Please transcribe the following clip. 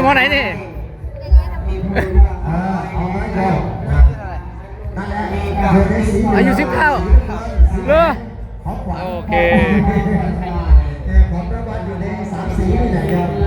ມໍໄດນີ້? ອ່າ ເອົາມາກ່ອນນະ ນັ້ນແຫຼະ ຢູ່ໃນສີ ອາຍຸສິບເກົ້າເດີ ຂອງຂວັນ ໂອເຄ ແຕ່ຂອງລາງວັນຢູ່ໃນສາມສີນີ້ແຫຼະເດີ.